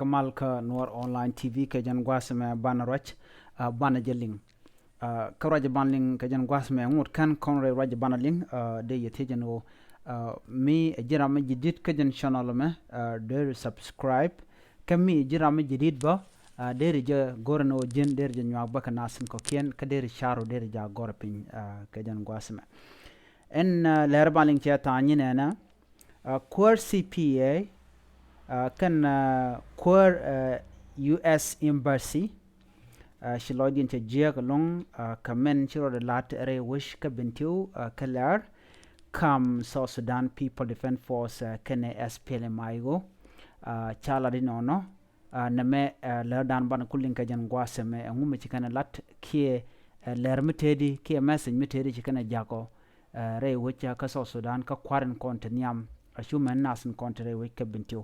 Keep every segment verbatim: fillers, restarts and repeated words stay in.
Kä mal kä Nuɔr Online T V kɛ jɛn gua̱a̱th mɛ banɛ ruac, banɛ jɛ liŋ. Kä ruac banɛ liŋ kɛ jɛn gua̱a̱th mɛ ŋut kɛn kɔn rɛy ruac banɛ liŋ, dee yɛ thiec ɛn ɣöö mi ɛ ji̱n ram mi ji̱ di̱t kä jɛn channel mɛ, deri subscribe. Kä mi ɛ ji̱n ram mi ji̱ di̱t bä, deri jɛ go̱r ɛn ɣöö ji̱n deri jɛ nyuak bä kɛ nath tin kɔ̱kiɛn kä deri car ɣöö deri jɛ go̱r piny kɛ jɛn gua̱a̱th mɛ. Ɛn lɛr banɛ liŋ cɛ tha̱a̱ŋ nyin ɛnɛ, kuäär C P A kɛn kuäär U S Embassy, ci lɔcdiɛn cɛ jiääk ɛlɔ̱ŋ kɛ mɛn ci rɔɔdɛ la̱t rɛy wec kä Bentiu kä Lɛr, kam South Sudan People Defense Force kɛnɛ S P L M I O. Ca lat inɔnɔ, nɛmɛ lärdan banɛ ku liŋ kɛ jɛn gua̱a̱th ɛmɛ, ɛŋu mi ci kɛn ɛ lat kiɛ lɛr mi tëëdi kiɛ message mi tëëdi ci kɛn ɛ ja̱kɔ rɛy wec kä South Sudan kä kua̱r in kɔn te nhiam, a cu mɛn nath in kɔn te rɛy wec kä Bentiu.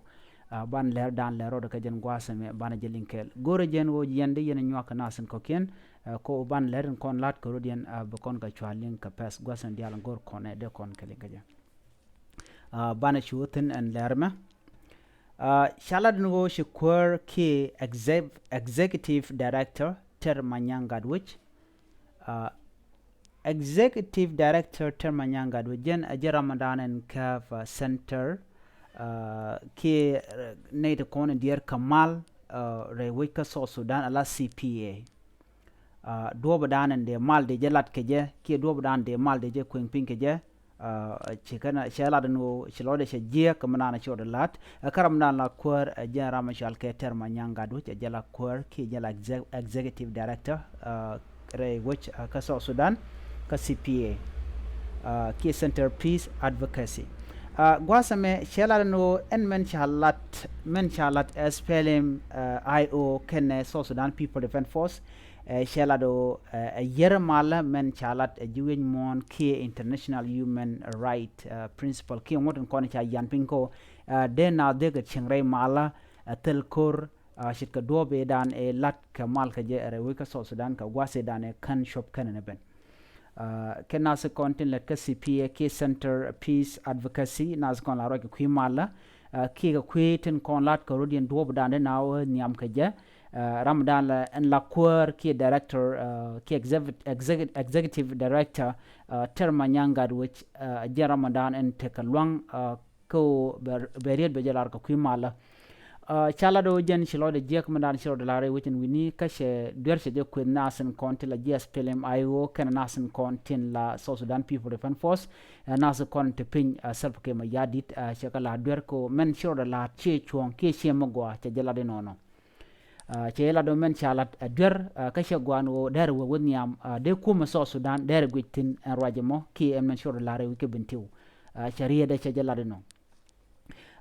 Banɛ lärdan lɛr rɔɔdɛ kɛ jɛn gua̱a̱th ɛmɛ banɛ jɛ liŋ kɛɛl. Go̱rɛ jɛn ɣöö yɛn dee yɛn nyuak kɛ nath in kɔ̱kiɛn, kɛ ɣöö banɛ lɛr in kɔn la̱t kɛ rɔ̱diɛn, bi kɔn kɛ cua liŋ kɛ pɛth gua̱a̱th in diaal in go̱r kɔn ɛ dee kɔn kɛ liŋ kɛ jɛ. Banɛ cu thi̱n ɛn lɛr mɛ. Ca lat ni ɣöö ci kuäär kiɛ executive director Ter Manyang Gatwec. Executive director Ter Manyang Gatwec jɛn ɛ jɛ ramdan ɛn käp center kiɛ nɛy ti kɔn in diɛɛr kɛ mal rɛy wec kä South Sudan ala C P A. Duɔ̱ɔ̱pdan in dee mal dee jɛ lat kɛ jɛ kiɛ duɔ̱ɔ̱pdan dee mal dee jɛ kueŋ piny kɛ jɛ. Ci kɛn cɛ lat in ɣöö ci lɔcdɛ cɛ jiääk kɛ mi naan ci rɔɔdɛ la̱t kä ramdan la kuäär, jɛn ram mi cɔal kɛ Ter Manyang Gatwec, cɛ jɛ la kuäär kiɛ jɛ la executive director rɛy wec kä South Sudan kä C P A kiɛ Center Peace Advocacy. Gua̱a̱th ɛmɛ cɛ lat in ɣöö ɛn mɛn ca lat, mɛn ca lat S P L M I O kɛnɛ South Sudan People Defense Force, cɛ lat ɣöö ɛ yɛr malä mɛn ca lat ɛ ji̱ wi̱c muɔ̱ɔ̱n kiɛ international human right principle kiɛ ŋuɔ̱t in kɔn ca yan piny kɛ ɣöö dee naath dee kɛ cieŋ rɛy malä ɛ thil ko̱r, ce̱tkɛ duɔ̱ɔ̱p ëëdan ëë la̱t kɛ mal kɛ jɛ rɛy wec kä South Sudan kɛ gua̱a̱th ëëdan ëë kän cop kɛn ɛn ɛ ben. Kɛ nath kɔn tin lät kä C P A kiɛ Center Peace Advocacy, nath kɔn la ruac kɛ kui̱ malä kiɛ kɛ kui̱ tin kɔn la̱t kɛ rɔ̱diɛn duɔ̱ɔ̱pdan dee naath ɣä nhiam kɛ jɛ. Ramdan la ɛn la kuäär kiɛ director kiɛ executive director Ter Manyang Gatwec, jɛn ramdan ɛn tekɛ luaŋ kä ɣöö bɛ riet bɛ jɛ lar kɛ kui̱ malä. Ca lat ɣöö jɛn ci lɔcdɛ jiäk mindan ci rɔɔdɛ lar rɛy wec in wi̱ni kä cɛ duer cɛ jɛ kueth nath in kɔn ti la ji̱ S P L M I O kɛnɛ nath in kɔn tin la South Sudan People Defense Force, nath in kɔn ti piny Salva Kiir Mayardit, cɛ kɛ la duer kɛ ɣöö mɛn ci rɔɔdɛ lar ciɛ cuɔ̱ɔ̱ŋ kiɛ ciɛ mi gɔaa cɛ jɛ lat inɔnɔ. Cɛ jɛ lat ɣöö mɛn ca lat ɛ duer kä cɛ gɔaa ɛn ɣöö dɛrɛ wä wä nhiam dee kumɛ South Sudan dɛrɛ guic thi̱n ɛn ruac ɛmɔ kiɛ ɛn mɛn ci rɔɔdɛ lar rɛy wec kä Bentiu. Cɛ rietdɛ cɛ jɛ lat inɔ.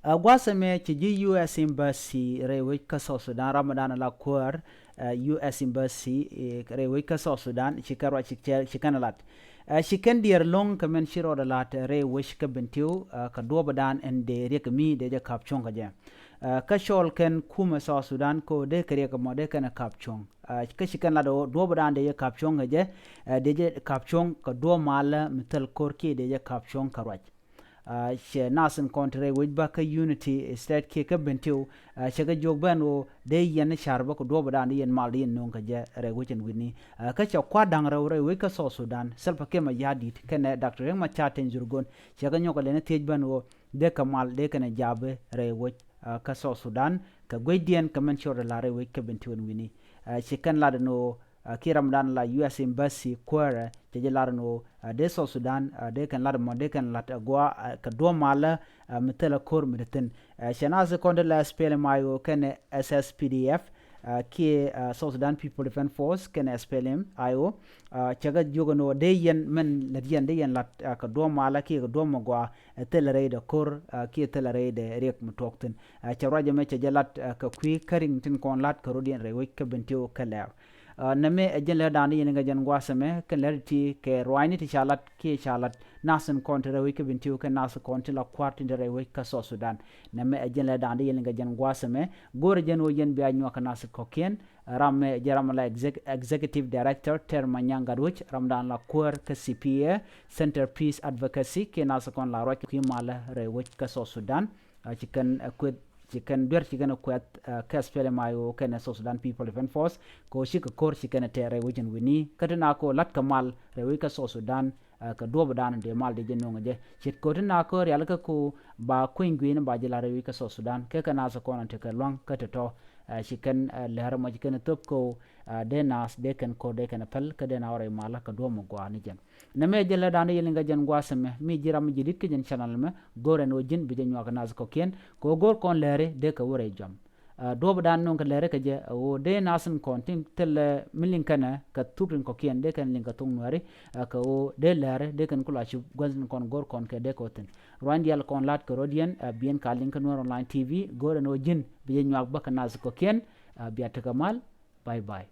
Gua̱a̱th ɛmɛ ci ji̱ U S Embassy rɛy wec kä South Sudan, ramdan la kuäär U S Embassy rɛy wec kä South Sudan ci kɛn ruac ci kɛn lat. Ci kɛn diɛɛr lo̱ŋ kɛ mɛn ci rɔɔdɛ la̱t rɛy wec kä Bentiu kɛ duɔ̱ɔ̱pdan ɛn dee riɛk mi dee jɛ ka̱p cuɔ̱ŋ kɛ jɛ. Kä cɔɔl kɛn kumɛ South Sudan kɛ ɣöö dee kɛ riɛk ɛmɔ dee kɛn ɛ ka̱p cuɔ̱ŋ. Kä ci kɛn lat ɣöö duɔ̱ɔ̱pdan dee jɛ ka̱p cuɔ̱ŋ kɛ jɛ, dee jɛ ka̱p cuɔ̱ŋ kɛ duɔ̱ɔ̱p malä mi thil ko̱r kiɛ dee jɛ ka̱p cuɔ̱ŋ kɛ ruac. Cɛ nath in kɔn ti rɛy wec bä kä Unity State kiɛ kä Bentiu, cɛ kɛ jiök ben ɣöö dee yɛn ni ca̱r bä kɛ duɔ̱ɔ̱pdan dee yɛn mal dee yɛn no̱o̱ŋ kɛ jɛ rɛy wec in wi̱ni. Kä cɛ kua̱r da̱ŋ rɛw rɛy wec kä South Sudan, Salva Kiir Mayardit kɛnɛ Doctor Riek Machar Teny Dhurgon, cɛ kɛ nyɔk kɛ lɛn thiec ben ɣöö dee kɛ mal dee kɛnɛ ja̱a̱p rɛy wec kä South Sudan kɛ guecdiɛn kɛ mɛn ci rɔɔdɛ la̱r rɛy wec kä Bentiu in wi̱ni. Ci kɛn lat ɛn ɣöö kiɛ ramdan la U S Embassy kuäärɛ cɛ jɛ lar ɛn ɣöö dee South Sudan dee kɛn lat ɛmɔ dee kɛn lat ɛ gɔaa kɛ duɔ̱ɔ̱p malä mi thilɛ ko̱r mi te thi̱n. Cɛ nath kɔn ti la S P L M I O kɛnɛ S S P D F kiɛ South Sudan People Defense Force kɛnɛ S P L M I O. Cɛ kɛ jiök ɛn ɣöö dee yɛn mɛn lät yɛn dee yɛn lat kɛ duɔ̱ɔ̱p malä kiɛ kɛ duɔ̱ɔ̱p mi gɔaa, thilɛ rɛydɛ ko̱r kiɛ thilɛ rɛydɛ riɛk mi tuɔɔk thi̱n. Cɛ ruac ɛmɛ cɛ jɛ lat kɛ kui̱ kä riŋ tin kɔn la̱t kɛ rɔ̱diɛn rɛy wec kä Bentiu kɛ Lɛr. Nɛmɛ ɛ jɛn lärdan dee yɛn liŋ kɛ jɛn gua̱a̱th ɛmɛ kɛn lär ti kɛ ruaacni ti ca lat kiɛ ca lat nath in kɔn ti rɛy wec kä Bentiu kɛn nath in kɔn ti la kua̱r tin ti rɛy wec kä South Sudan. Nɛmɛ ɛ jɛn lärdan dee yɛn liŋ kɛ jɛn gua̱a̱th ɛmɛ. Go̱rɛ jɛn ɣöö yɛn bia nyuak kɛ nath in kɔ̱kiɛn. Ram mɛ jɛ ram la exec-, executive director Ter Manyang Gatwec, ramdan la kuäär kä C P A, Center Peace Advocacy, kiɛ nath in kɔn la ruac kui̱ malä rɛy wec kä South Sudan. Ci kɛn kueth ci kɛn duer ci kɛn kuɛth, eh, kɛ S P L M I O kɛnɛ South Sudan People Defense Force, kɛ ɣöö cikɛ ko̱r ci kɛn tɛɛr rɛy wecin wi̱ni. Kä ti na kɛ ɣöö la̱t kɛ mal rɛy wec kä South Sudan, eh, kɛ duɔ̱ɔ̱pdan dee mal dee jɛ nöŋ jɛ. Ce̱tkɛ ɣöö ti na kɛ ɣöö rialikä kɛ ɣöö ba kueny gui̱i̱ni ba jɛ la̱r rɛy wec kä South Sudan. Kɛ kɛ naath kɔn tekɛ lua̱ŋ kä tɔ̱tɔ̱, eh, ci kɛn, eh, läär mɔ ci kɛn thöp kɛ ɣöö, eh, dee naath dee kɛn ko̱r dee kɛn päl kä dee naath rɛy malä kɛ duɔ̱ɔ̱p mɔ gɔaa ni jɛn. Nɛmɛ jɛ läärdan dee yɛ liŋ kä jɛn gua̱a̱th ɛmɛ, mi ji̱ ram mi ji̱ di̱t kä jɛn channel ɛmɛ, go̱o̱rɛ ni ɣöö ji̱n bi jɛ nyuak kɛ naath kɔ̱kiɛn, kɛ ɣöö go̱o̱r kɔn läri dee kɛ wä rɛy jɔam. Ah, duɔ̱ɔ̱pdan nöŋ kɛ läri kɛ jɛ, ɣöö dee naath in kɔn tin thilɛ mi liŋ kɛnɛ kɛ thuk tin kɔ̱kiɛn dee kɛn liŋ kɛ thok Nuääri, ah, kɛ ɣöö dee läri dee kɛn kula ci gua̱th in kɔn go̱o̱r kɔn kɛ dee kɛ wä thi̱n. Ruany diaal kɔn la̱t kɛ rɔ̱diɛn, ah, bi yɛn ka liŋ kä Nuer Online T V, go̱o̱rɛ ni ɣöö ji̱n bi jɛ nyuak bä kɛ naath kɔ̱kiɛn, ah, bia tekɛ mal. Bye bye.